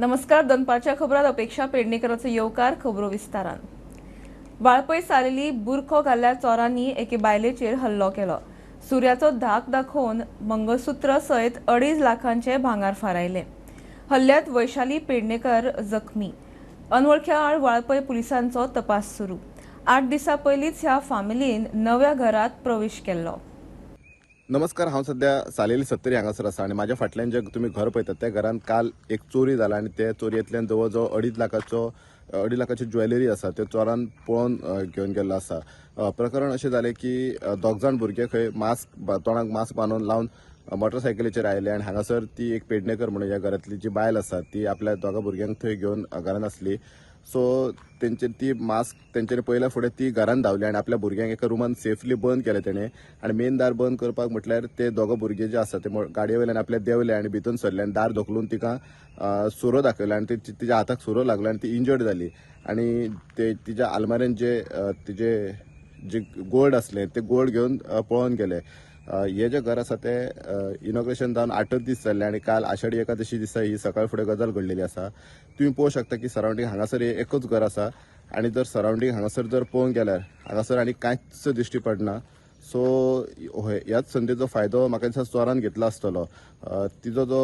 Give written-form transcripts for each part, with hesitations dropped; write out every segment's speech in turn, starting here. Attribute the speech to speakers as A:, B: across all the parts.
A: नमस्कार, दनपारच्या खबरात अपेक्षा पेडणेकराचो येवकार. खबरो विस्तारान. वाळपय सालेली बुरखो घाल्ल्या चोरांनी एके बायलेचेर हल्लो केलो. सुर्याचो धाक दाखोवन मंगळसूत्र सयत 2.5 लाखांचे भांगर फारायले. हल्ल्यात वैशाली पेडणेकर जखमी. अनवळख्या आड वाळपय पुलिसांचो तपास सुरू. 8 दिसां पयलींच ह्या फामिलीन नव्या घरात प्रवेश केल्लो.
B: नमस्कार, हांव सध्या सालेली सत्तरी हांगासर आसा आनी म्हाज्या फाटल्यान जे तुमी घर पळयतात, त्या घरांत काल एक चोरी जाला आनी ते चोरयेंतल्यान जवळ जवळ 2.5 लाखाचो 2.5 लाखाची ज्वेलरी आसा, त्यो चोरान पळोवन घेवन गेल्लो आसा. प्रकरण अशें जालें की दोग जाण भुरगे खंय मास्क, तोंडाक मास्क बांदून लावन मोटरसायकलीचेर आयले आनी हांगासर ती एक पेडणेकर म्हणून ह्या घरांतली जी बायल आसा, ती आपल्या दोगा भुरग्यांक थंय घेवन घरांत आसली. सो तेंचे ती मास्क तेंच्यानी पळयल्या फुडें ती घरान धांवली आनी आपल्या भुरग्यांक एका रुमान सेफली बंद केलें तेणें. आनी मेन दार बंद करपाक म्हटल्यार ते दोगां भुरगे जे आसा ते गाडये वयल्यान आपल्या देंवले आनी भितून सरले आनी दार धोकलून तिका सुरो दाखयलो आनी तिच्या हाताक सुरो लागलो आनी ती इंजर्ड जाली. आनी ते तिच्या आलमारेन जे तिजे जे गोल्ड आसलें, ते गोल्ड घेवन पळोवन गेले. हे जे घर आसा ते इनॉग्रेशन जावन 8च दीस जाल्ले आनी काल आषाढी एकादशी दिसा ही सकाळ फुडें गजाल घडलेली आसा. तुमी पळोवंक शकता की सरावंडींग हांगासर हे एकूच घर आसा आनी जर सरावंडींग हांगासर जर पळोवंक गेल्यार हांगासर आनी कांयच दिश्टी पडना. सो ह्याच संदीचो फायदो म्हाका दिसता चोरान घेतला आसतलो. तिजो जो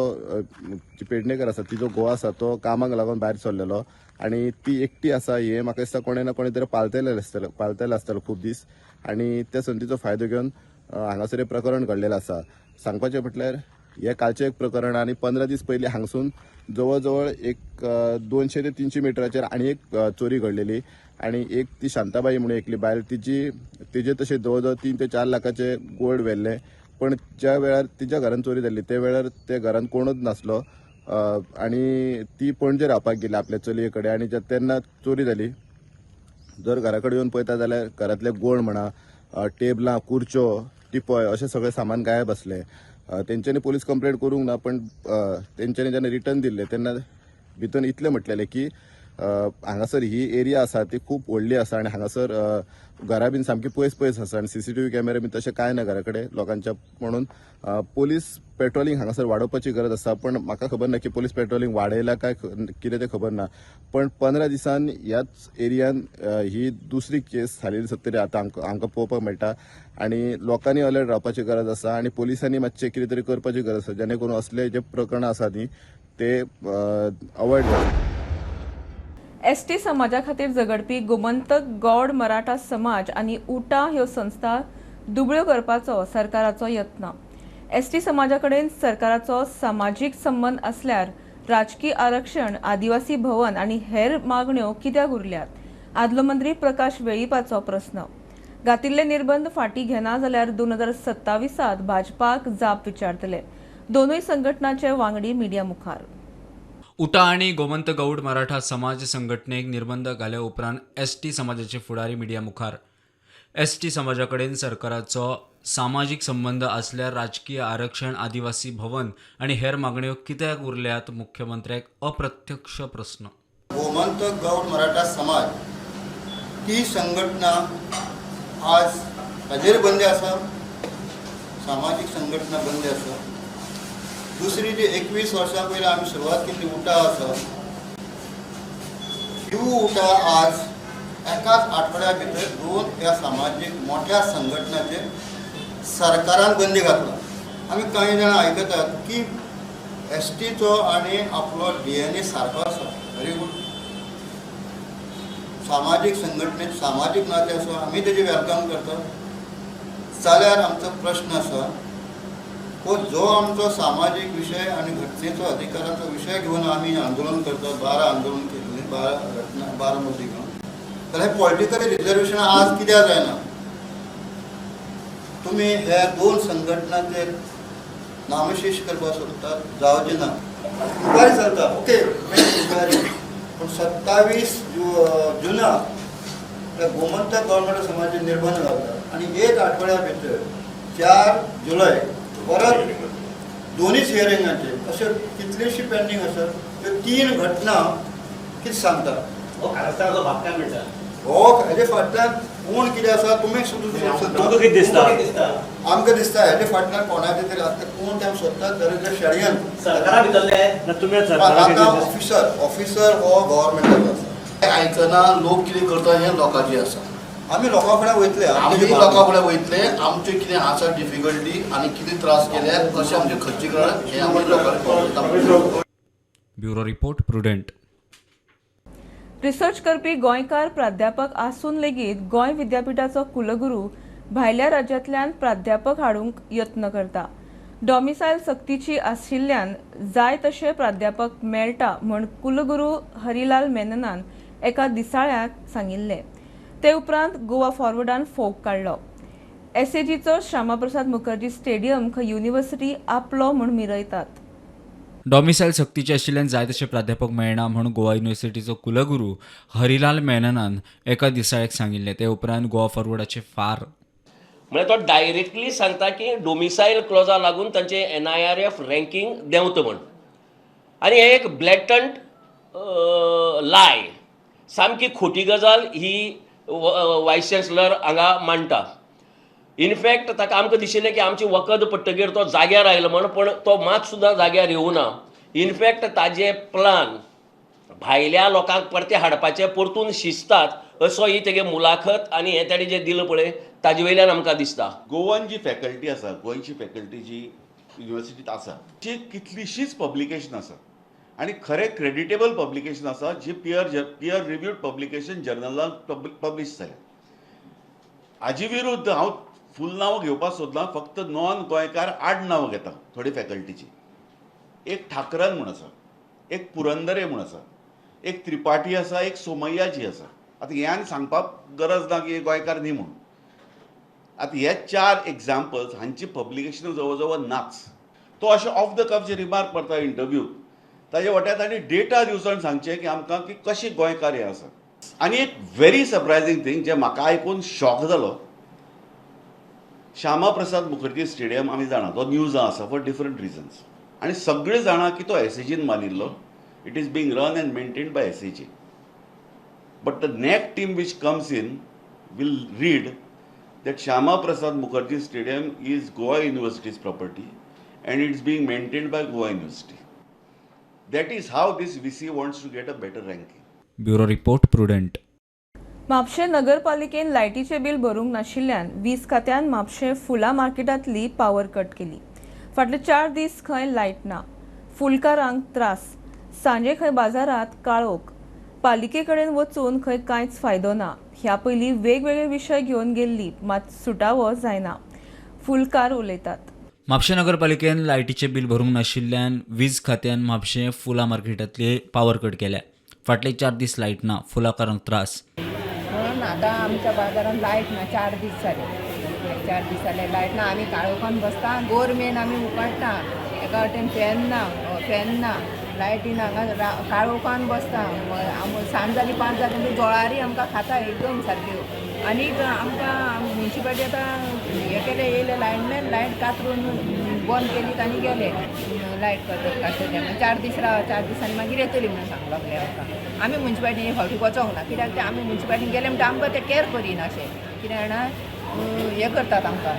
B: जी पेडणेकर आसा, तिजो घोव आसा तो कामाक लागून भायर सरलेलो आनी ती एकटी आसा हें म्हाका दिसता कोणें ना कोणें तरी पालतेलें आसतलें खूब दीस आनी त्या संदीचो फायदो घेवन हांगासर हें प्रकरण घडलेलें आसा. सांगपाचें म्हटल्यार हें कालचें एक प्रकरण आनी 15 दीस पयलीं हांगसून जवळ जवळ एक 200 ते 300 मिटराचेर आनी एक चोरी घडलेली आनी एक ती शांताबाई म्हणून एकली बायल, तिजे तशें जवळ जवळ 3 ते 4 लाखाचे गोल्ड व्हेल्ले. पण ज्या वेळार तिच्या घरान चोरी जाल्ली, त्या वेळार त्या घरान कोणूच नासलो आनी ती पणजे रावपाक गेली आपल्या चलये कडेन आनी तेन्ना चोरी जाली. जर घरा कडेन येवन पळयता जाल्यार घरांतले गोल्ड म्हणा, टेबलां, खुर्च्यो, टिपॉय अशें सगळें सामान गायब आसलें. तेंच्यांनी पोलीस कंप्लेंट करूंक ना, पण तेंच्यांनी जेन्ना रिटर्न दिल्लें तेन्ना भितर इतलें म्हटलेलें की हांगासर ही एरिया आसा ती खूब व्हडली आसा आनी हांगासर घरां बीन सामकी पयस पयस आसा आनी सीसीटीव्ही कॅमेरा बीन तशें कांय ना घरा कडेन लोकांच्या, म्हणून पोलीस पेट्रोलिंग हांगासर वाडोवपाची गरज आसा. पण म्हाका खबर ना की पोलीस पेट्रोलिंग वाडयला काय कितें तें खबर ना, पण 15 दिसान ह्याच एरियान ही दुसरी केस सालेली सत्तरी आतां आमकां पळोवपाक मेळटा आनी लोकांनी अलर्ट रावपाची गरज आसा आनी पोलिसांनी मातशें कितें तरी करपाची गरज आसा, जेणे करून असले जे प्रकरणां आसा न्ही, ते अवॉयड जातले.
A: एसटी समाजा खातीर झगडपी गोमंतक गौड मराठा समाज आनी उटा ह्यो संस्था दुबळ्यो करपाचो सरकाराचो यत्न. एसटी समाजा कडेन सरकाराचो सामाजीक संबंद आसल्यार राजकी आरक्षण, आदिवासी भवन आनी हेर मागण्यो कित्याक उरल्यात, आदलो मंत्री प्रकाश वेळीपाचो प्रस्न. घातिल्ले निर्बंध फाटीं घेना जाल्यार 2027त भाजपाक जाप विचारतले, दोनूय संघटनाचे वांगडी मिडिया मुखार.
C: उटा आनी गोमंत गौड मराठा समाज संघटनेक निर्बंध घाल्या उपरांत एसटी समाजाचे फुडारी मिडिया मुखार. एसटी समाजा कडेन सरकाराचो सामाजीक संबंद आसल्यार राजकीय आरक्षण, आदिवासी भवन आनी हेर मागण्यो कित्याक उरल्यात, मुख्यमंत्र्याक अप्रत्यक्ष प्रस्न.
D: गोमंतक गौड मराठा समाज ती संघटना आज ताजेर बंदी आसा, सामाजीक संघटना बंदी आसा. दुसरी जी 21 वर्सां पयलीं आमी सुरवात केल्ली उटा आसा, ही उटा आज एकाच आठवड्या भितर दोन ह्या सामाजीक मोठ्या संघटनाचेर सरकारान बंदी घातला. आमी कांय जाणां आयकतात की एसटीचो आनी आपलो डीएनए सारको आसा. Very good. सामाजीक संघटनेत सामाजीक नातें आसा, आमी तेजें welcome करतात. जाल्यार आमचो प्रश्न आसा, हो जो आमचो सामाजीक विशय आनी घटनेचो अधिकाराचो विशय घेवन आमी आंदोलन करतात, 12 आंदोलन केल्लें, 12 घटना, 12 मुद्दे घेवन, जाल्यार हे पॉलिटिकल रिजर्वेशन आज कित्याक जायना? तुमी हे दोन संघटनांचेर नामशेष करपाक सोदतात, जावचें ना. इन्क्वायरी चलता, ओके, इन्क्वायरी, पूण 27 जुनाक त्या गोमंतक गव्हर्मेंट समाजाचेर निर्बंध घालता आनी एक आठवड्या भितर 4 जुलय परत दोनूच हियरिंगाचे, अश्यो कितल्योश्यो पेंडींग आसात. त्यो तीन घटना कितें सांगता?
E: हो कारस्थानाचो भाग काय म्हणटा?
D: हो, हेजे फाटल्यान कोण कितें आसा तुमी सुद्दां
E: तुमकां कितें दिसता?
D: आमकां दिसता हेजे फाटल्यान कोणाचें तरी आसता, कोण तें सोदतात, there is a षडयंत्र.
E: सरकारा भितरले ना तुमी सरकारा
D: आतां ऑफिसर, ऑफिसर हो गव्हर्मेंटाचो आसा.
F: आयकना लोक कितें करता हें लोकांचें आसा.
D: आमी लोकां कडेन वयतले,
F: आमी लोकां कडेन वयतले, आमचें कितें आसा डिफिकल्टी आनी कितें त्रास केले, कशें आमचें खर्चीकरण हें आमी लोकांक कळयता.
C: Bureau report, Prudent.
A: Research करपी गोंयकार प्राध्यापक आसून लेगीत गोंय विद्यापीठाचो कुलगुरू भायल्या राज्यांतल्यान प्राध्यापक हाडूंक यत्न करता. डॉमिसायल सक्तीची आशिल्ल्यान जाय तशे प्राध्यापक मेळटा म्हूण कुलगुरू हरिलाल मेननान एका दिसाळ्याक सांगिल्लें. ते उपरांत गोवा फॉरवर्डान फोग काडलो. एसएजीचो श्यामाप्रसाद मुखर्जी स्टेडियम खंय युनिव्हर्सिटी आपलो म्हूण मिरयतात.
C: डॉमिसायल सक्तीचे आशिल्ल्यान जाय तशे प्राध्यापक मेळना म्हूण गोवा युनिव्हर्सिटीचो कुलगुरू हरिलाल मेननान एका दिसाळ्याक सांगिल्लें. ते उपरांत गोवा फॉरवर्डाचे फार
G: म्हळ्यार तो डायरेक्टली सांगता की डोमिसायल क्लॉजा लागून तांचे NIRF ranking देंवता म्हण. आनी हें एक ब्लॅटंट लाय, सामकी खोटी गजाल ही वायस चान्सलर हांगा मांडटा. इनफॅक्ट ताका आमकां दिशिल्लें की आमची वखद पडटगीर तो जाग्यार आयलो म्हण, पूण तो मात सुद्दां जाग्यार येवना. इनफॅक्ट ताजे प्लान भायल्या लोकांक परते हाडपाचे परतून शिजतात असो ही तेगे मुलाखत आनी हें ताणें जें दिलां पळय ताजे वयल्यान आमकां दिसता.
H: गोवन जी फॅकल्टी आसा, गोंयची फॅकल्टी जी युनिवर्सिटीत आसा, ती कितलीशीच पब्लिकेशन आसा आनी खरें क्रेडिटेबल पब्लिकेशन आसा, जी पियर रिव्यूड पब्लिकेशन जर्नलान पब्लिश जाल्या. हाजे विरुद्ध हांव फूल नांव घेवपाक सोदना, फक्त नॉन गोंयकार आड नांव घेता थोडी फॅकल्टीची. एक ठाकरन म्हूण आसा, एक पुरंदरे म्हूण आसा, एक त्रिपाठी आसा, एक सोमय्याजी आसा. आतां हें आनी सांगपाक गरज ना की हे गोंयकार न्ही म्हूण. आतां हे चार एग्जाम्पल्स हांची पब्लिकेशन जवळ जवळ नाच. तो अशें ऑफ the कफ जे रिमार्क करता इंटरव्यू, ताजे वाट्यात ताणी डेटा दिवचो आनी सांगचें की आमकां की कशें गोंयकार हे आसा. आनी एक व्हेरी सरप्रायझींग थींग जें म्हाका आयकून शॉक जालो, श्यामा प्रसाद मुखर्जी स्टेडियम आमी जाणा तो न्यूजां आसा फॉर डिफरंट रिजन्स, आनी सगळे जाणा की तो एसएजीन बांदिल्लो. It is being run and maintained by SAG. But the next team which comes in will read that Shyama Prasad Mukherjee Stadium is Goa University's property and it's being maintained by Goa University. That is how this VC wants to get a better ranking.
C: Bureau report, Prudent.
A: Mapusa नगरपालिकेन लायटीचें bill भरूंक नाशिल्ल्यान वीज खात्यान म्हापशें फुलां मार्केटांतली power cut केली. फाटले 4 दीस खंय लायट ना, फुलकारांक त्रास, सांजे खंय बाजारांत काळोख, पालिके कडेन वचून खंय कांयच फायदो ना. ह्या पयलीं वेगवेगळे विशय घेवन गेल्ली मात सुटावो जायना, फुलकार उलयतात.
C: म्हापशें नगरपालिकेन लायटीचें बील भरूंक नाशिल्ल्यान वीज खात्यान म्हापशें फुलां मार्केटांतली पावर कट केल्या. फाटले 4 दीस लायट ना, फुलाकारांक त्रास.
I: म्हणून आतां आमच्या बाजारान लायट ना, 4 दीस जाले, 4 दीस जाले लायट ना. आमी काळोखान बसता, गोरमेन आमी उकाडटा, एका वटेन फॅन ना, फॅन ना, लायटी ना, हांगा काळोखान बसता. सांज जाली 5 जाली म्हणजे जळारी आमकां खाता एकदम सारक्यो. आनीक आमकां म्युनिसिपालिटी आतां हें केलें, येयले लायनमॅन, लायट कातरून बंद केली तांणी गेले लायट कातरले. 4 दीस राव, 4 दिसांनी मागीर येतली म्हणून सांगू लागले आमकां. आमी म्युनिसिपालिटी फावटी वचोंक ना, कित्याक ते आमी म्युनिसिपालिटीन गेले म्हणटा आमकां ते कॅर करिना अशें कितें जाणा हें करतात आमकां.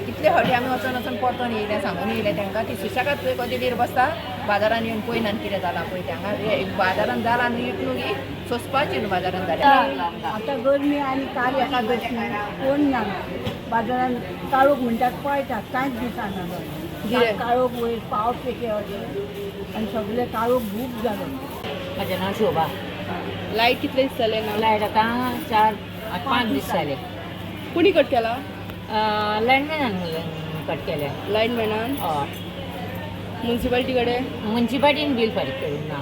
I: कितले फावटी आमी वचोन वचोन परतोन येयले, सांगून येयले तांकां. ती सुशेगाद थंय कदेलीर बसता, बाजारान येवन पळयना कितें जालां पळय तें. हांगा बाजारान जालां न्हू इतलो की सोंसपाची न्हू बाजारान जालें.
J: आतां गरमी आनी काल एकादशी कोण ना बाजारान, काळोख म्हणटात पळयतात, कांयच दिसना. काळोख वयर पावस एक आनी सगळे काळोख खूब जालो.
K: म्हाजें नांव शोभा.
L: लायट कितले दीस जाले ना?
K: लायट आतां 4-5 दीस जाले.
L: कोणी कट केला?
K: लायनमॅनान कट केले.
L: लायनमॅनान?
K: हय.
L: म्युनिसिपालिटी कडेन?
K: म्युनिसिपालिटीन बील फारीक करूंक ना.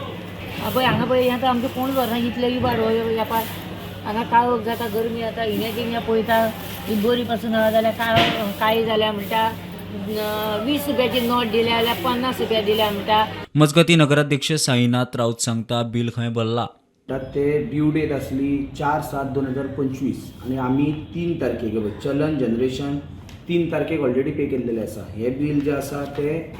K: पळय हांगा पळय आतां आमचें कोण भरना इतले इबाड हो वेपार. हांगा काळोख जाता, गरमी जाता, हिंगा तिंगा पळयता, ही बरी पासून आहा जाल्यार काळी जाल्या म्हणटा. 20 रुपयाची नोट दिल्या जाल्यार 50 रुपया दिल्या म्हणटा.
C: मजगतीं नगराध्यक्ष साईनाथ राऊत सांगता बील खंय भरला.
M: ते ड्यू डेट आसली 4/7/2025 आनी आमी 3 तारखेक चलन जनरेशन 3 तारखेक ऑलरेडी पे केल्लेलें आसा. हें बील जें आसा तें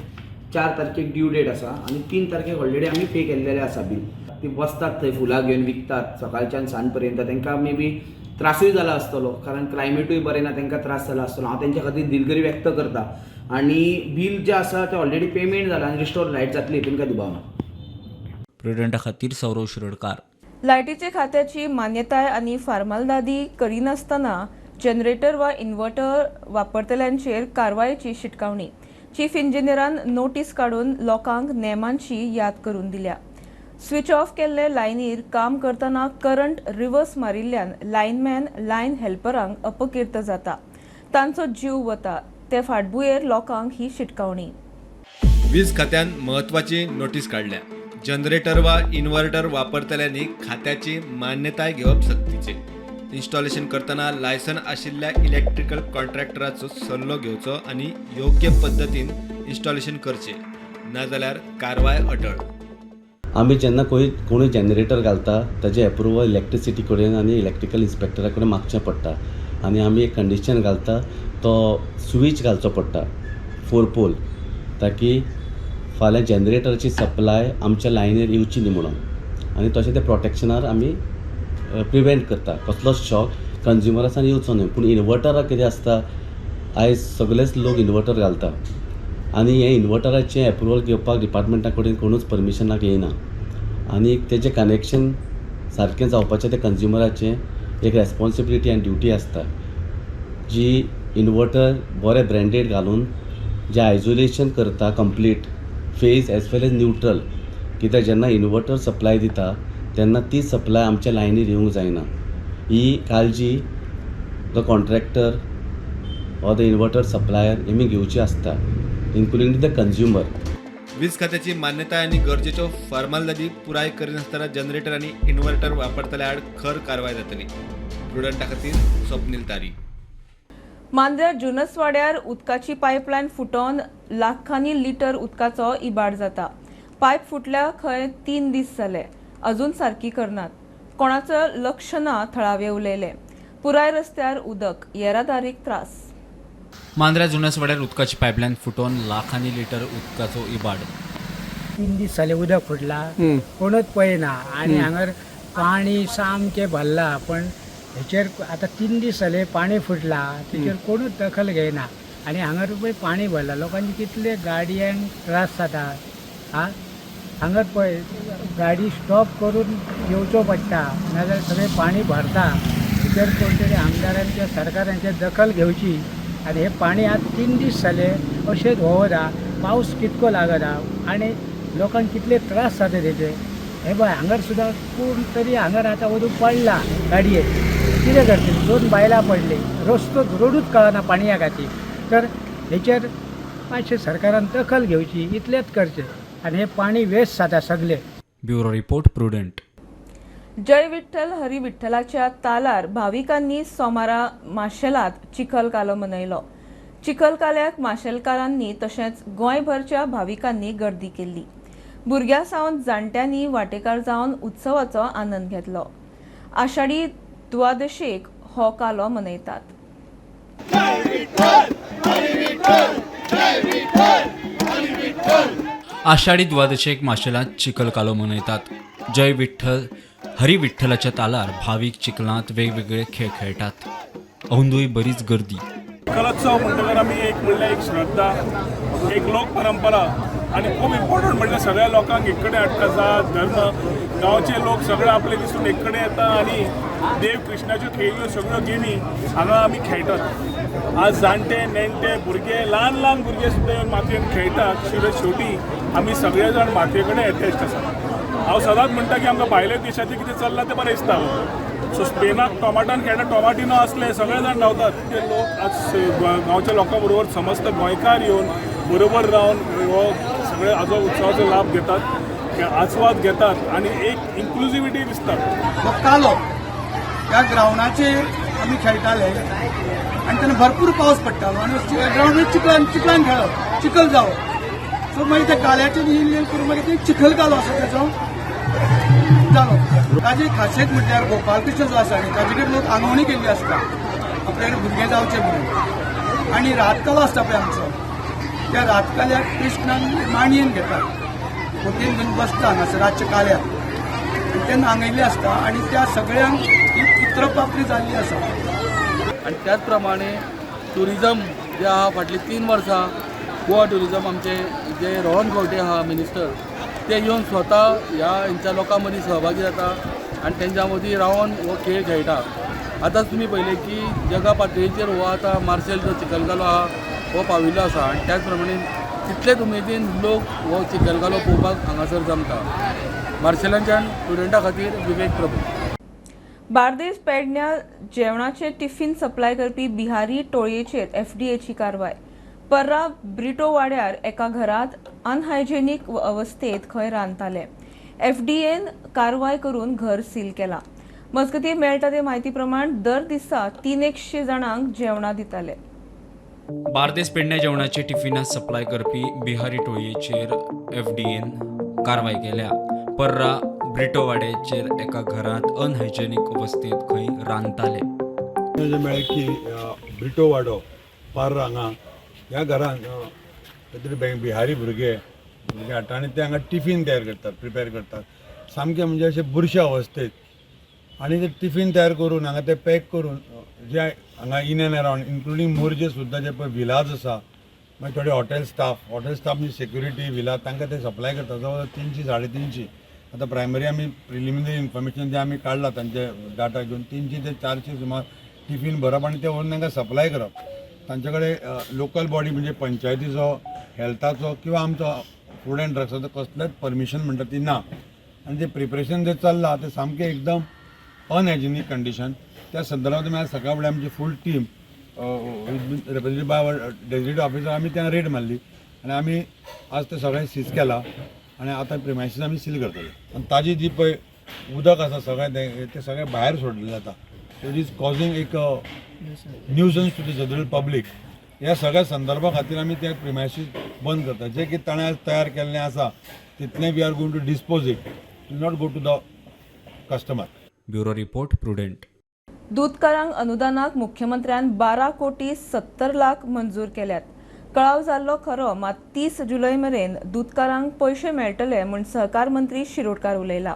M: 4 तारखेक ड्यू डेट आसा आनी 3 तारखेक ऑलरेडी आमी पे केल्लेलें आसा बील. ती बसतात थंय फुलां घेवन विकतात सकाळच्यान सांज पर्यंत. तांकां मे बी त्रासूय जाला आसतलो, कारण क्लायमेटूय बरें ना, तांकां त्रास जाला आसतलो. हांव तेंच्या खातीर दिलगिरी व्यक्त करता आनी बील जें आसा तें ऑलरेडी पेमेंट जाला आनी रिस्टोर लायट जातली हितून कांय दुबाव ना.
C: प्रुडंटा खातीर सौरव शिरोडकार.
A: लायटीचे खात्याची मान्यताय आनी फार्मालदादी करिनासतना जनरेटर वा इन्व्हर्टर वापरतल्यांचेर कारवायेची शिटकावणी. चीफ इंजिनियरान नोटीस काडून लोकांक नेमांची याद करून दिल्या. स्विच ऑफ केल्ले लायनीर काम करतना करंट रिवर्स मारिल्ल्यान लायनमॅन लायन हेल्परांक अपकीर्त जाता, तांचो जीव वता. ते फाटभुंयेर लोकांक ही शिटकावणी.
N: वीज खात्यान म्हत्वाची नोटीस काडल्या. जनरेटर वा इन्व्हर्टर वापरतल्यांनी खात्याची मान्यताय घेवप सक्तीचें. इन्स्टॉलेशन करतना लायसन आशिल्ल्या इलेक्ट्रिकल कॉन्ट्रॅक्टराचो सल्लो घेवचो आनी योग्य पद्दतीन इन्स्टॉलेशन करचें, नाजाल्यार कारवाय अटळ.
O: आमी जेन्ना कोणूय जनरेटर घालता ताजें एप्रुवल इलेक्ट्रिसिटी कडेन आनी इलेक्ट्रिकल इन्स्पेक्टरा कडेन मागचें पडटा आनी आमी एक कंडिशन घालता, तो स्विच घालचो पडटा 4 पोल, ताकी फाल्यां जनरेटराची सप्लाय आमच्या लायनीर येवची न्ही म्हणून. आनी तशें तें प्रोटेक्शनार आमी प्रिवेंट करता, कसलोच शॉक कंज्युमरासान येवचो न्हय. पूण इन्वर्टराक कितें आसता, आयज सगळेच लोक इन्वर्टर घालता आनी हें इन्वर्टराचें एप्रुवल घेवपाक डिपार्टमेंटा कडेन कोणूच परमिशनाक येयना आनी तेजें कनेक्शन सारकें जावपाचें तें कंज्युमराचें एक रेस्पोन्सिबिलिटी आनी ड्युटी आसता, जी इन्वर्टर बरें ब्रँडेड घालून जें आयजोलेशन करता complete phase as well as neutral. कित्याक जेन्ना इन्वर्टर सप्लाय दिता तेन्ना ती सप्लाय आमच्या लायनीर येवंक जायना. ही काळजी the contractor or the inverter supplier हेमी घेवची आसता, इन्क्लुडींग the consumer.
N: वीज खात्याची मान्यताय आनी गरजेच्यो फॉर्मालिटी पुराय करिनासतना जनरेटर आनी इन्व्हर्टर वापरतल्या आड खर कारवाय जातली. प्रुडंटा खातीर स्वप्नील तारी.
A: मांद्र्या जुनसवाड्यार उदकाची पायपलायन फुटोवन लाखांनी लिटर उदकाचो इबाड जाता. पायप फुटल्या खंय 3 दीस जाले, अजून सारकी करनात. कोणाचो लक्ष ना थळावे उलयले. पुराय रस्त्यार उदक, येरादारीक त्रास.
C: मांद्र्या जुनसवाड्यार उदकाची पायपलायन फुटोवन लाखांनी लिटर उदकाचो इबाड.
P: 3 दीस जाले उदक फुटला, कोणूच पळयना आनी हांगर पाणी सामकें भरला. पण हेचेर आतां 3 दीस जाले पाणी फुटला, तेचेर कोणूच दखल घेयना आनी हांगर पळय पाणी भरला, लोकांचे कितले गाडयांक त्रास जाता. हा हांगर पळय गाडी स्टॉप करून येवचो पडटा, नाजाल्यार सगळें पाणी भरता. हेचेर कोण तरी आमदारांच्या सरकारांचे दखल घेवची आनी हें पाणी आतां 3 दीस जाले अशेंच व्होंवत आहा. पावस कितको लागत आहा आनी लोकांक कितले त्रास जाता तेचे. हे पळय हांगर सुद्दां कोण तरी हांगर आतां वचून पडला गाडयेक, कितें करतली, 2 बायलां पडली, रस्तो रोडूच कळना पाणया खातीर. तर हेचेर मातशें सरकारान दखल घेवची, इतलेंच करचें आनी हें पाणी वेस्ट जाता सगळें.
C: Bureau report, Prudent.
A: जय विठ्ठल हरी विठ्ठलाच्या तालार भाविकांनी सोमारा माशेलांत चिखल कालो मनयलो. चिखल काल्याक माशेलकारांनी तशेंच गोंयभरच्या भाविकांनी गर्दी केल्ली. भुरग्यां सावन जाणट्यांनी वांटेकार जावन उत्सवाचो आनंद घेतलो. आषाढी द्वादशेक हो कालो मनयतात.
C: आषाढी द्वादशेक माशेलांत चिखल कालो मनयतात. जय विठ्ठल हरी विठ्ठलाच्या तालार भावीक चिखलांत वेगवेगळे खेळ खेळटात. अंदूय बरीच गर्दी.
Q: चिखलोत्सव म्हणटकर आमी एक म्हणल्यार एक श्रद्धा, एक लोक परंपरा आनी खूब इम्पॉर्टंट म्हणल्यार सगळ्या लोकांक एक कडेन हाडटा. जात धर्म गांवचे लोक सगळे आपले दिसून एक कडेन येता आनी देव कृष्णाच्यो खेळिल्ल्यो सगळ्यो गेमी हांगा आमी खेळटात. आज जाणटे नेणटे भुरगे, ल्हान ल्हान भुरगे सुद्दां येवन मातयेन खेळटात. शेवटी आमी सगळे जाण मातये कडेन एटॅच्ड आसा. हांव सदांच म्हणटा की आमकां भायल्या देशाचें कितें चल्लां तें बरें दिसता. सो स्पेनाक टोमाटान खेळटा, टोमाटिनो असले सगळे जाण धांवतात. ते लोक आज गांवच्या लोकां बरोबर समस्त गोंयकार येवन बरोबर रावन हो सगळे हाजो उत्सवाचो लाभ घेतात, आस्वाद घेतात आनी एक इन्क्लुजिविटी दिसता.
R: हो कालो ह्या ग्रावंडाचेर आमी खेळटाले आनी तेन्ना भरपूर पावस पडटालो आनी ग्रावंडार चिखलान चिखलान खेळप, चिखल जावप. सो मागीर त्या काल्याचेर इल्लें करून मागीर ते चिखल कालो आसा तेजो जालो. ताजी खासियत म्हटल्यार गोपालकृष्ण जो आसा न्ही ताजे कडेन लोक आंगवणी केल्ली आसता आपल्याकडे भुरगें जावचें म्हणून. आनी रातकालो आसता पळय आमचो, त्या रातकाल्याक कृष्णान मांडयेन घेतात, होटेन घेवन बसता हांगासर रातच्या काल्याक आनी तेन्ना आंगयल्लें आसता आनी त्या सगळ्यांक ही उपद्रव जाल्ली आसा.
S: आनी त्याच प्रमाणे ट्युरिजम जे आहा फाटलीं 3 वर्सां गोवा ट्युरिजम आमचे जे रोहन खंवटे आहा मिनिस्टर ते येवन स्वता ह्या हेंच्या लोकां मदीं सहभागी जाता आनी तेंच्या मदीं रावन हो खेळ खेळटा. आतांच तुमी पळयलें की जगा पातळीचेर हो आतां मार्सेल जो चिखलकालो आहा हो पाविल्लो आसा आनी त्याच प्रमाणे तितलेच उमेदीन लोक हो चिखलकालो पळोवपाक हांगासर जमता. मार्सेलाच्यान स्टुडंटा खातीर विवेक प्रभू.
A: बार्देस पेडण्या जेवणाचे टिफिन सप्लाय करपी बिहारी टोळयेचेर एफडीएची कारवाय. पर्रा ब्रिटो वाड्यार एका घरांत अनहायजेनीक अवस्थेत खंय रांदताले. एफडीएन कारवाय करून घर सील केला. मजगतीं मेळटा ते म्हायती प्रमाण दर दिसा 300 जाणांक जेवणां दिताले.
C: बार्देस पेडण्या जेवणाचे टिफिनां सप्लाय करपी बिहारी टोळयेचेर एफडीएन कारवाय केल्या. पर्रा ब्रिटोवाड्याचेर एका घरांत अनहायजेनीक अवस्थेत खंय रांदताले.
T: मेळ्ळें की ब्रिटोवाडो पार्रा हांगा ह्या घरांत खंय तरी बिहारी भुरगे हाडटा आनी ते हांगा टिफीन तयार करतात, प्रिपेर करतात सामकें म्हणजे अशें बुरशा अवस्थेत. आनी ते टिफीन तयार करून हांगा ते पॅक करून जे हांगा in and around including Morjim सुद्दां जे पळय विलाज आसा, मागीर थोडे हॉटेल स्टाफ म्हणजे सेक्युरिटी विला तांकां ते सप्लाय करता जवळ 300 350. आतां प्रायमरी आमी प्रिलिमिनरी इन्फॉर्मेशन जें आमी काडलां तांचे डाटा घेवन 300 ते 400 सुमार टिफीन भरप आनी ते व्हरून तांकां सप्लाय करप. तांचे कडेन लोकल बॉडी म्हणजे पंचायतीचो, हेल्थाचो किंवा आमचो फूड एंड ड्रग्साचो कसलेंच परमिशन म्हणटा ती ना. आनी जें प्रिपरेशन जें चल्लां तें सामकें एकदम अनहायजेनीक कंडिशन. त्या संदर्भात आमी आज सकाळ फुडें आमची full team represented by our designated officer आमी त्या रेड मारली आनी आमी आज तें सगळें सीज केलां आनी आतां प्रिमायसीस आमी सील करतले. आनी ताजी जी पळय उदक आसा सगळें तें सगळें भायर सोडलें जाता. It is causing एक nuisance to the general public. ह्या सगळ्या संदर्भा खातीर आमी ते प्रिमायसीस बंद करता. जे कितें ताणें आज तयार केल्लें आसा तितलें we are going to dispose it, will not go to the customer.
C: Bureau report, Prudent.
A: दुदकारांक अनुदानाक मुख्यमंत्र्यान 12 कोटी 70 लाख मंजूर केल्यात. कळाव जाल्लो खरो, मात 30 जुलय मेरेन दुदकारांक पयशे मेळटले म्हूण सहकार मंत्री शिरोडकार उलयला.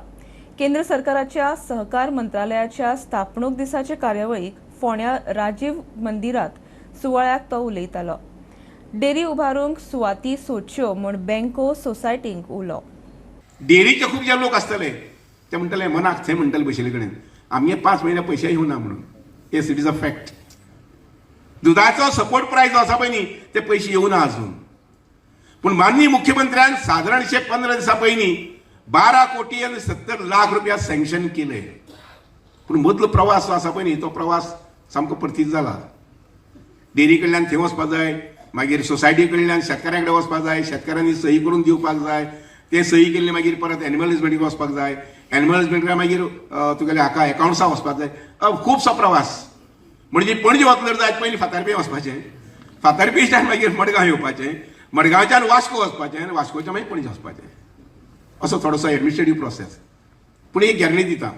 A: केंद्र सरकाराच्या सहकार मंत्रालयाच्या स्थापणूक दिसाचे कार्यावळीक फोंड्या राजीव मंदिरात सुवाळ्याक तो उलयतालो. डेरी उबारूंक सुवाती सोदच्यो म्हूण बँको सोसायटींक उलो.
U: डेरीचे खूब जे लोक आसतले ते म्हणटले मनाक थंय म्हणटले बशिल्ले कडेन आमगे 5 म्हयने पयशे येवना म्हणून. Yes, it is a fact. दुधाचो सपोर्ट प्रायस जो आसा पळय न्ही ते पयशे येवना अजून. पूण माननीय मुख्यमंत्र्यान सादारणशे 15 दिसां पयलीं 12 कोटी आनी 70 लाख रुपया सँक्शन केले. पूण मदलो प्रवास जो आसा पळय न्ही तो प्रवास सामको परतीत जाला. डेरी कडल्यान थंय वचपाक जाय, मागीर सोसायटी कडल्यान शेतकाऱ्यां कडेन वचपाक जाय, शेतकाऱ्यांनी सही करून दिवपाक जाय, ते सही केल्ली मागीर परत एनिमल हजबंड्रीक वचपाक जाय, एनिमल हजबंड्री मागीर तुगेले हाका एकावंट्सा वचपाक जाय. खुबसो प्रवास. म्हणजे पणजे वतलो जायत पयलीं फातर्पें वचपाचें, फातर्पेंच्यान मागीर मडगांव येवपाचें, मडगांवच्यान वास्को वचपाचें आनी वास्कोच्यान मागीर पणजे वचपाचें. असो थोडोसो एडमिनिस्ट्रेटीव प्रोसेस. पूण एक गॅरंटी दिता,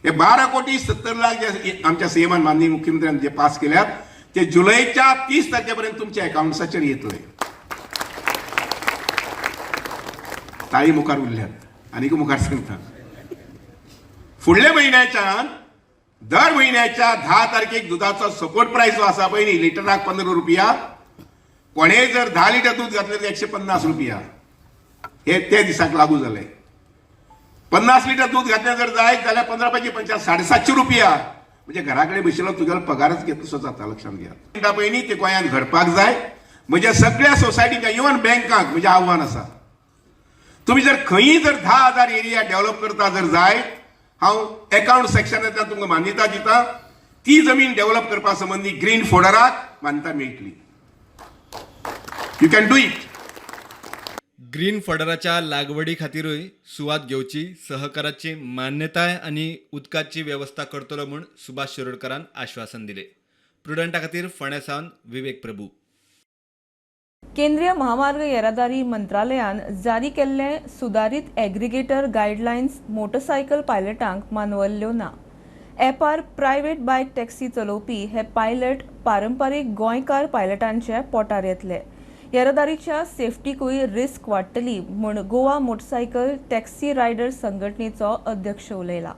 U: हे 12 कोटी 70 लाख जे आमच्या सीएमान माननीय मुख्यमंत्र्यान जे पास केल्यात ते जुलयच्या 30 तारखे पर्यंत तुमच्या एकावंट्साचेर येतले. ताळी मुखार उरल्यात आनीक मुखार सांगता. फुडल्या म्हयन्याच्यान दर म्हयन्याच्या 10 तारखेक दुधाचो सपोर्ट प्रायस जो आसा पळय न्ही लिटराक 15 रुपया, कोणेय जर 10 लिटर दूद घातलें जाल्यार 150 रुपया हे ते दिसाक लागू जाले. 50 लिटर दूद घातलें जर जायत जाल्यार 15 पांचे 50 750 रुपया. म्हणजे घरा कडेन बशिल्लो तुगेलो पगारच घेतलोसो जाता. लक्षांत घेयात. पळय न्ही ते गोंयांत घडपाक जाय. म्हज्या सगळ्या सोसायटींक इवन बँकांक म्हजें आव्हान आसा, तुमी जर खंयी जर 10,000 एरिया डेव्हलप करता जर जाय, हांव एकावंट सेक्शनांतल्यान तुमकां मान्यता दिता, ती जमीन डेव्हलप करपा संबंदी ग्रीन फोडराक मान्यता मेळटली. You can do it.
N: Green फडराच्या लागवडी खातीरूय सुवात घेवची, सहकाराची मान्यताय आनी उदकाची वेवस्था करतलो म्हूण सुभाष शिरोडकारान आश्वासन दिलें. प्रुडंटा खातीर फोंड्या सावन विवेक प्रभू.
A: केंद्रीय महामार्ग येरादारी मंत्रालयान जारी केल्ले सुदारीत एग्रीगेटर गायडलायन्स मोटरसायकल पायलटांक मानवल्ल्यो ना. एपार प्रायव्हेट बायक टॅक्सी चलोवपी हे पायलट पारंपारीक गोंयकार पायलटांचे पोटार येतले. येरादारीच्या सेफ्टीकूय रिस्क वाडटली म्हूण गोवा मोटरसायकल टॅक्सी रायडर संघटनेचो अध्यक्ष उलयला.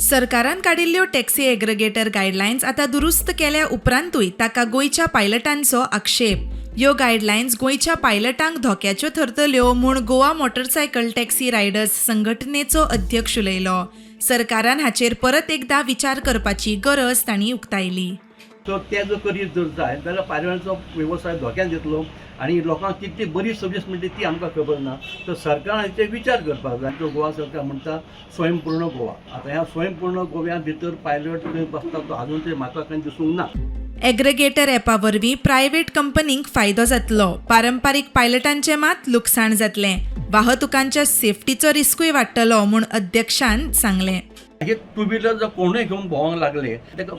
B: सरकारान काडिल्ल्यो टॅक्सी एग्रगेटर गायडलायन्स आतां दुरुस्त केल्या उपरांतूय ताका गोंयच्या पायलटांचो आक्षेप. ह्यो गायडलायन्स गोंयच्या पायलटांक धोक्याच्यो थरतल्यो म्हूण गोवा मोटरसायकल टॅक्सी रायडर्स संघटनेचो अध्यक्ष उलयलो. सरकारान हाचेर परत एकदा विचार करपाची गरज तांणी उक्तायली.
V: सो ते जर करीत जर जाय जाल्यार पायलटाचो वेवसाय धोक्यान येतलो आनी लोकांक कितली बरी सर्वीस मेळटली ती आमकां खबर ना. तर सरकारान हाचेर विचार करपाक जाय. गोवा सरकार म्हणटा स्वयंपूर्ण गोवा. आतां ह्या स्वयंपूर्ण गोव्या भितर पायलट खंय बसता तो आजून तरी म्हाका खंय दिसूंक ना.
B: एग्रेगेटर ॲपा वरवीं प्रायव्हेट कंपनींक फायदो जातलो, पारंपारीक पायलटांचें मात लुकसाण जातलें. वाहतुकांच्या सेफ्टीचो रिस्कूय वाडटलो म्हूण अध्यक्षान सांगलें.
V: हे टू व्हिलर जर कोणूय घेवन भोंवंक लागले ताका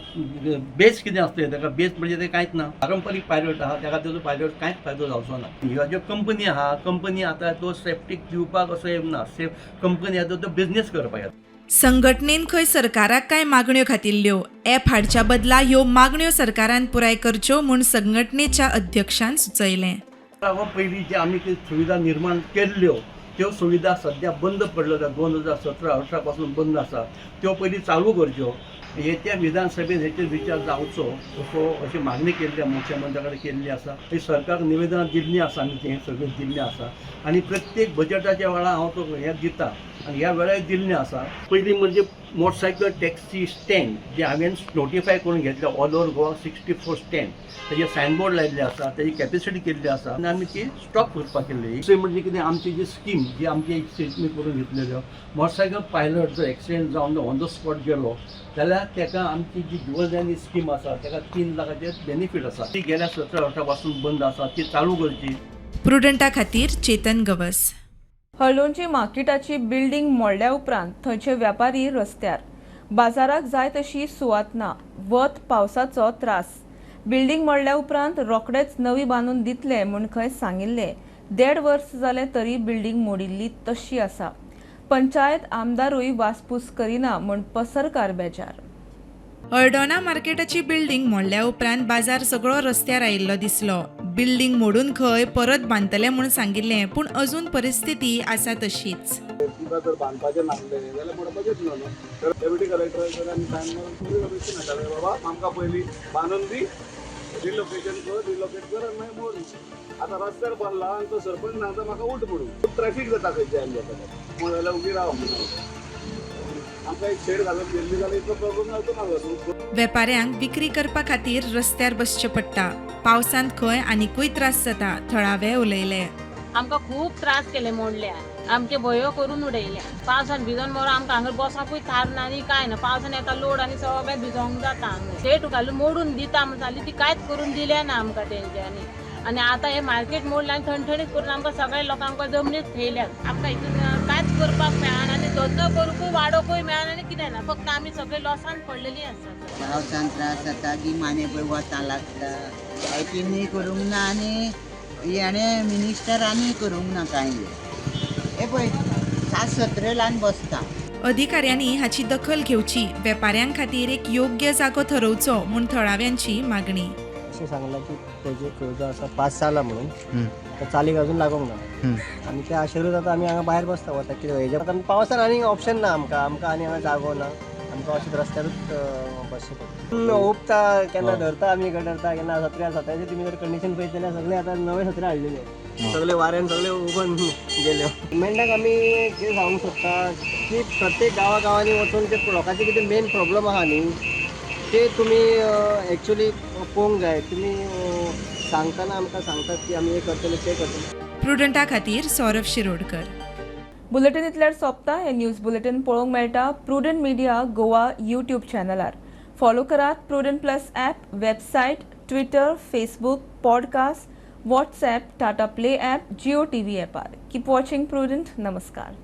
V: बेस कितें आसतलें, ताका बेस म्हणजे तें कांयच ना. पारंपारीक पायलट आहा ताका तेजो पायलट कांयच फायदो जावचो ना. ह्यो ज्यो कंपनी आहा, कंपनी आतां तो सेफ्टीक दिवपाक असो येना. सेफ कंपनी आतां तो बिजनेस करपाक येता.
B: संघटनेन खंय सरकाराक कांय मागण्यो घातिल्ल्यो. ॲप हाडच्या बदला ह्यो मागण्यो सरकारान पुराय करच्यो म्हूण संघटनेच्या अध्यक्षान सुचयलें.
V: पयलीं जे आमी सुविधा निर्माण केल्ल्यो त्यो सुविधा सद्या बंद पडल्यो. 2017-18 पासून बंद आसा, त्यो पयलीं चालू करच्यो. येत्या विधानसभेत हेचेर विचार जावचो असो अशी मागणी केल्ली मुख्यमंत्र्या कडेन केल्ली आसा. ही सरकाराक निवेदनां दिल्लीं आसा, आमी तें सगळें दिल्लें आसा आनी प्रत्येक बजेटाच्या वेळार हांव तो हें दिता आनी ह्या वेळार दिल्लें आसा. पयलीं म्हणजे मोटरसायकल टॅक्सी स्टँड जे हांवें नोटिफाय करून घेतले ऑल ओवर गोवा 64 स्टँड, तेजे सायनबोर्ड लायिल्ले आसा, तेजी कॅपेसिटी केल्ली आसा आनी आमी ती स्टॉप करपाक केल्ली. दुसरें म्हणजे कितें, आमची जी स्कीम जी आमची स्टेटमेंट करून घेतलेल्यो, मोटरसायकल पायलट जर एक्सिडेंट जावन ऑन the spot गेलो जाल्यार ताका आमची जी जीवनदायनी स्कीम आसा ताका 3 लाखाचे बेनिफीट आसा. ती गेल्या 17-18 पासून बंद आसा, ती चालू करची.
B: प्रुडंटा खातीर चेतन गवस.
A: हळदोणची मार्केटाची बिल्डिंग मोडल्या उपरांत थंयचे व्यापारी रस्त्यार. बाजाराक जाय तशी सुवात ना, वत पावसाचो त्रास. बिल्डिंग मोडल्या उपरांत रोखडेच नवी बांदून दितले म्हूण खंय सांगिल्लें. 1.5 वर्स जालें तरी बिल्डिंग मोडिल्ली तशी आसा. पंचायत आमदारूय वासपूस करिना म्हूण पसरकार बेजार.
B: हळदोणा मार्केटाची बिल्डिंग मोडल्या उपरांत बाजार सगळो रस्त्यार आयिल्लो दिसलो. बिल्डिंग मोडून खंय परत बांदतले म्हूण सांगिल्लें, पूण अजून परिस्थिती आसा तशीच.
W: तुका जर बांदपाचें नासलें जाल्यार मोडपाचेंच न्हू. तर डेप्युटी कलेक्टरा कडेन आमी सायन मारून पुलीस ऑफिसीन मेळटाले, बाबा आमकां पयलीं बांदून दी, रिलोकेशन कर, रिलोकेट कर आनी मागीर मोड. आतां रस्त्यार बांदला आनी तो सरपंच सांगता म्हाका उठ म्हणून, खूब ट्रॅफीक जाता खंय जॅम जाता म्हण जाल्यार उगी राव म्हणून आमकां एक शेड घालून दिल्ली जाल्यार इतलो प्रॉब्लम जावचो ना न्हू.
B: वेपाऱ्यांक विक्री करपा खातीर रस्त्यार बसचें पडटा. पावसांत खंय आनिकूय त्रास जाता, थळावे उलयले.
X: आमकां खूब त्रास केले मोडल्या, आमचे भंयो करून उडयल्या. पावसान भिजोन मरो आमकां हांगा बसाकूय थार ना आनी कांय ना. पावसान येता लोड आनी सगळें भिजोंक जाता. हांगा शेट घालून मोडून दिता म्हण सांगली, ती कांयच करून दिलें ना आमकां तेंच्यांनी. आनी आतां हे मार्केट मोडलें आनी ठणठणीत करून आमकां सगळ्या लोकांक जमनीत थेयल्यात. आमकां हितून कांयच करपाक मेळना आनी धंदो करूंकूय वाडोवकूय मेळना आनी कितें ना. फक्त आमी सगळे लॉसान पडलेली आसा.
Y: पावसान त्रास जाता, गिमाने पळय वतां लागता. लायटीनूय करूंक ना आनी हेणें मिनिस्टरानूय करूंक ना कांय. हे पळय 7-17 ल्हान बसता.
B: अधिकाऱ्यांनी हाची दखल घेवची, वेपाऱ्यां खातीर एक योग्य जागो थरोवचो म्हूण थळाव्यांची मागणी.
Z: अशें सांगलां की प्रोजेक्ट जो आसा पास जाला म्हणून, तो चालीक अजून लागूंक ना आनी त्या आशेरूच आतां आमी हांगा भायर बसता वता. कितें हेज्या आतां पावसान आनीक ऑप्शन ना आमकां, आमकां आनी हांगा जागो ना, आमकां अशेंच रस्त्यारूच बसचें पडटा. उबता केन्ना धरता आमी धरता केन्ना सत्र्या सत्र्याचे तुमी जर कंडिशन पळयत जाल्यार सगळे आतां नवे सत्रे हाडलेले, सगळे वाऱ्यान सगळे उबून गेले. गव्हर्मेंटाक आमी कितें सांगूंक सोदता की प्रत्येक गांवा गांवांनी वचून ते लोकांचे कितें मेन प्रॉब्लम आहा न्ही ते तुमी एक्चुअली पळोवंक जाय. तुमी सांगतना आमकां सांगतात की आमी हें करतले तें करतले.
B: प्रुडंटा खातीर सौरभ शिरोडकर.
A: बुलेटीन इतल्यार सोंपता. हे न्यूज बुलेटीन पळोवंक मेळटा प्रुडंट मिडिया गोवा यूट्यूब चॅनलार. फॉलो करात Prudent plus app, website, Twitter, Facebook, podcast, WhatsApp, Tata Play app, Jio TV ॲपार. Keep watching prudent. नमस्कार.